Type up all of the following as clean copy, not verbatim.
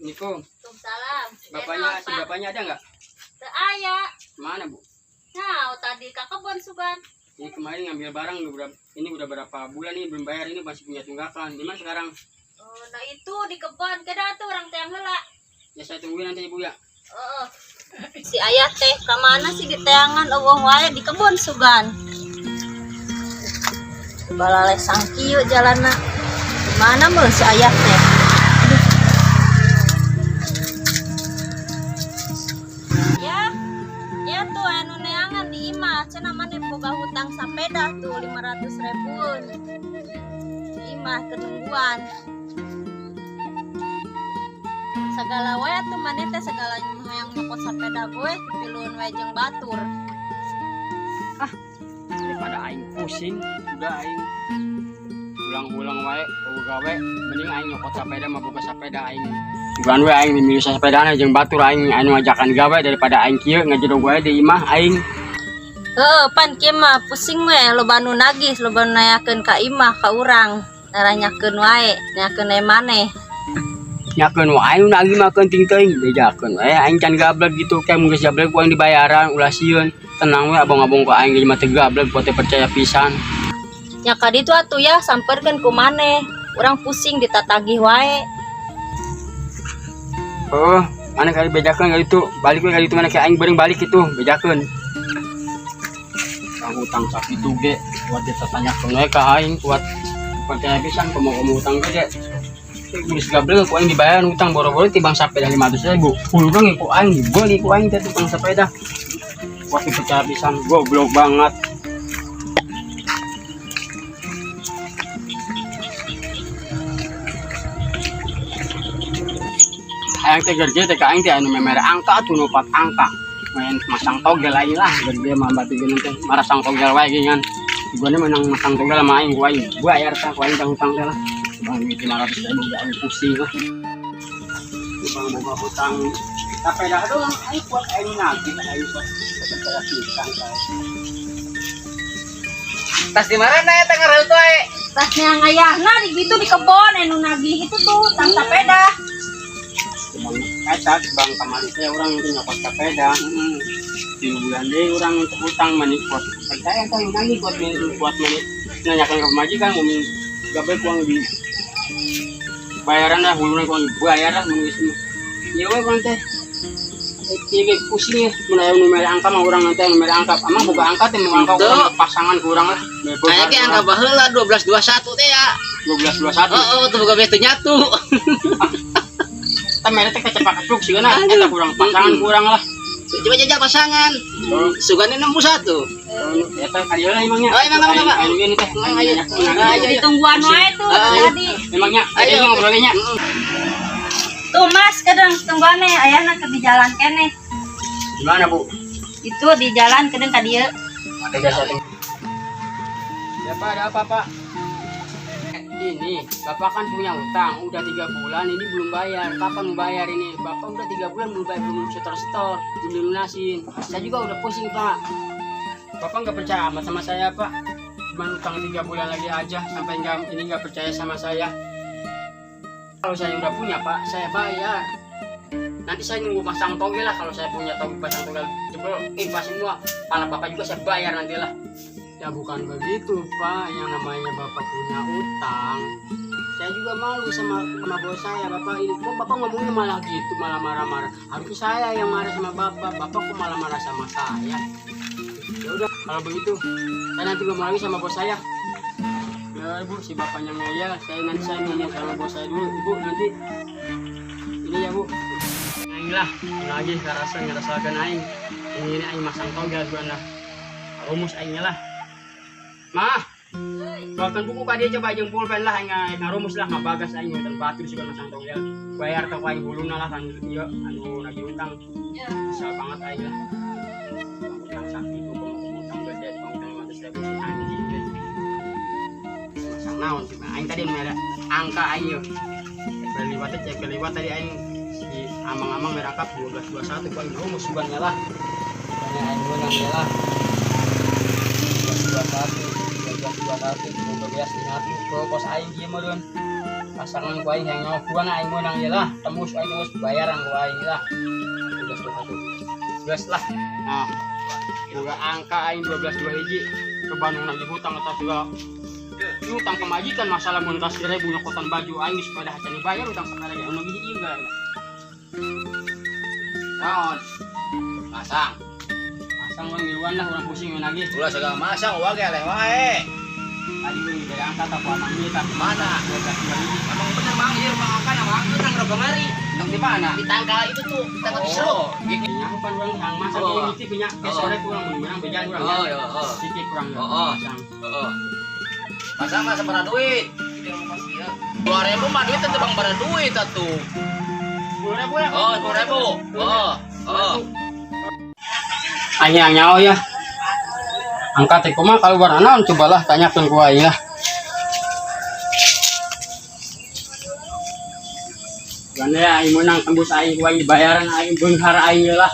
Assalamualaikum. Waalaikumsalam. Bapaknya, si bapaknya ada nggak? Teu aya. Mana, Bu? Nah, tadi ka kebon sugan. Ini kemarin ngambil barang ini udah berapa bulan nih belum bayar, ini masih punya tunggakan. Gimana sekarang? Oh, nah itu di kebon kedah tuh orang teang heula. Ya saya tungguin nanti Ibu ya. Heeh. Si ayah teh ka mana sih di teangan euweuh wae di kebon sugan. Balale sangkieu jalanna. Mana meuh si ayah teh? Aduh. Ya, ya tuh anu neangan di imah, cenah maneh boga hutang sapeda tuh 500 ribuan. Di imah kenungguan. Segala wae tuh maneh teh segala hayang nyokot sapeda gue piluun wae jeung batur. Daripada aing pusing, udah aing ulang-ulang wae euweuh gawe, mending aing nyokot sepeda mah boga sepeda aing. Bukan we aing mimilih sepedana jeung batur aing anu ajakan gawe daripada aing kieu ngajedog wae di imah aing. Heuh, pan kieu mah pusing we loba nu nagih, loba nu nanyakeun ka imah ka urang. Naranyakeun wae, nanyakeun we maneh. Nyakeun wae nu nagih mah keunting teuing, bejakeun wae aing can gablek gitu kayak mun geus gablek ku aing dibayaran ulah sieun. Tenang we abong-abong ku aing ge mah teu gablek buat teu percaya pisan. Nya ka ditu atuh ya samperkeun ku maneh. Urang pusing ditatagih wae. Oh, mana kali bejakeun kali itu, balik we kali itu mana kayak aing beureung balik itu, bejakeun. Bang utang sakitu ge, kuat ditanyakeun we ka aing kuat percaya pisan komo-komo utang ge. Geus gablek ku aing dibayar utang boro-boro tibang sepeda 500.000. Hulurang ku aing dibeli ku aing teh tukang sepeda. Kuat dipercaya pisan, goblok banget. Hayang teh gerge teh ka aing teh anu memere angka atuh nu 4 angka. Main masang togel aing lah gerge mah batu geuning teh marasang togel wae geuningan. Gua menang masang togel sama aing ku aing. Bayar tah ku aing utang teh lah. Bang duit 500.000 ge aing pusing lah. Bang boga hutang sepeda doang aing kuat aing nagih aing kuat percaya pisan ka. Tas di mana eta ngareut wae? Tas yang ayahna di gitu di kebon anu nagih itu tuh tang sepeda. Bang eta bang kamari teh urang teh nyokot sepeda. 3 bulan deui urang untuk hutang mani kuat percaya teh nagih kuat kuat mani nanyakan ke pamajikan mun gawe kuang di bayaran lah huluna kuang bayar lah mun geus mah. Ieu we urang teh. Ieu ge pusing ya mun aya nu mere angka mah urang teh nu mere angka. Amang boga angka teh mau angka urang pasangan ku urang lah. Aya ge angka baheula 1221 teh ya. 1221. Heeh, teu boga teu nyatu. Teh mere teh kecepak-kepluk sieuna eta kurang pasangan kurang lah. Coba jajal pasangan. Sugane 61. Eta kali lah emangnya. Oh, emang, emang, emang. Ayo ini teh. Ayo. Ayo. Ditungguan wae tuh tadi. Emangnya ayo ngobrolnya. Tuh Mas, kadang tungguan nih ayahna ke di jalan keneh. Di mana, Bu? Itu di jalan kadang ka dieu. Ada satu. Ya Pak, ada apa, Pak? Ini, Bapak kan punya utang, udah 3 bulan ini belum bayar. Kapan mau bayar ini? Bapak udah 3 bulan belum bayar, belum setor-setor, belum lunasin. Saya juga udah pusing, Pak. Bapak nggak percaya amat sama saya, Pak. Cuma utang 3 bulan lagi aja, sampai nggak, ini nggak percaya sama saya. Kalau saya udah punya, Pak, saya bayar. Nanti saya nunggu pasang togel lah, kalau saya punya togel, pasang togel jebol, pas semua. Pala Bapak juga saya bayar nanti lah. Ya bukan begitu, Pak, yang namanya Bapak punya utang. Saya juga malu sama bos saya, Bapak ini kok Bapak ngomongnya malah gitu, malah marah-marah. Harusnya saya yang marah sama Bapak, Bapak kok malah marah sama saya. Ya udah, kalau begitu saya nanti ngomong lagi sama bos saya. Ya Ibu, si bapaknya ngeyel, saya nanti saya ngomong sama bos saya dulu. Ibu nanti ini ya Bu. Aing lah, lagi ngerasa ngerasakan aing. Ini aing masang togel gua lah. Rumus aingnya lah. Mah, keluarkan buku ka dia coba jeung pulpen lah aing ngarumus lah ngabagas aing hutan batur sih masang togel. Bayar toko aing huluna lah kan ieu anu nagih utang. Bisa banget aing lah. Utang sakitu komo utang gede utang 500.000 si anjing teh. Masang naon sih aing tadi nu ada angka aing ieu. Cek liwat cek liwat tadi aing si amang-amang merangkap 1221 ku aing rumus sugannya lah. Sugannya aing meunang ya lah. 1221 1221 boga beas nyatu ke kos aing ieu mah deun. Pasangan ku aing yang nyawa aing meunang ieu lah. Tembus aing, tembus bayaran ku aing lah. 12 21. Geus lah. Nah, boga angka aing 12 dua hiji ke Bandung nagih hutang atau juga utang pamajikan, masalah mun kas ribu nyokotan baju aing di sepeda hacan dibayar, utang sepeda ge anu nagih ieu ga. Naon? Masang. Masang urang ngiluan lah, urang pusing nagih. Ulah segala masang, uang ge eleh wae. Tadi gue dari angka tak kuat nangis tak. Mana? 12 dua hiji. Emang bener, Mang, ieu Mang angka na, Mang. Itu nang kamari. Nang di mana? Di tangkal itu tuh, di tangkal diseruk. Gitu nya pan urang hang masang. Oh. Ini titip nya ke sore kurang mun menang bejan urang. Oh, iya, oh. Titip kurang ya. Oh, oh. Masang. Heeh. Masang mah sabaraha duit? 2000 mah duit teu bang bara duit atuh. 10.000 lah. Oh, 10.000. Oh, oh. Aing yang nyawa ya. Angkat teh kumaha kalau naon, cobalah tanyakeun ku aing lah. Gana ya aing menang tembus aing ku aing dibayaran aing beunghar aing lah.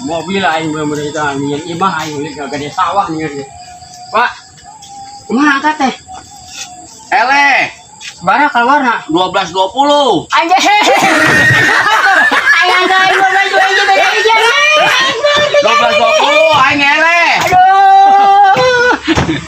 Mobil aing bener-bener itu aing nyen imah aing beli gede sawah nih. Pak, kumaha angkat teh? Eleh, Sabaraha keluarna? 12.20. Anjay. Aing angka aing 12 dua hiji beda hiji. 12.20 aing eleh.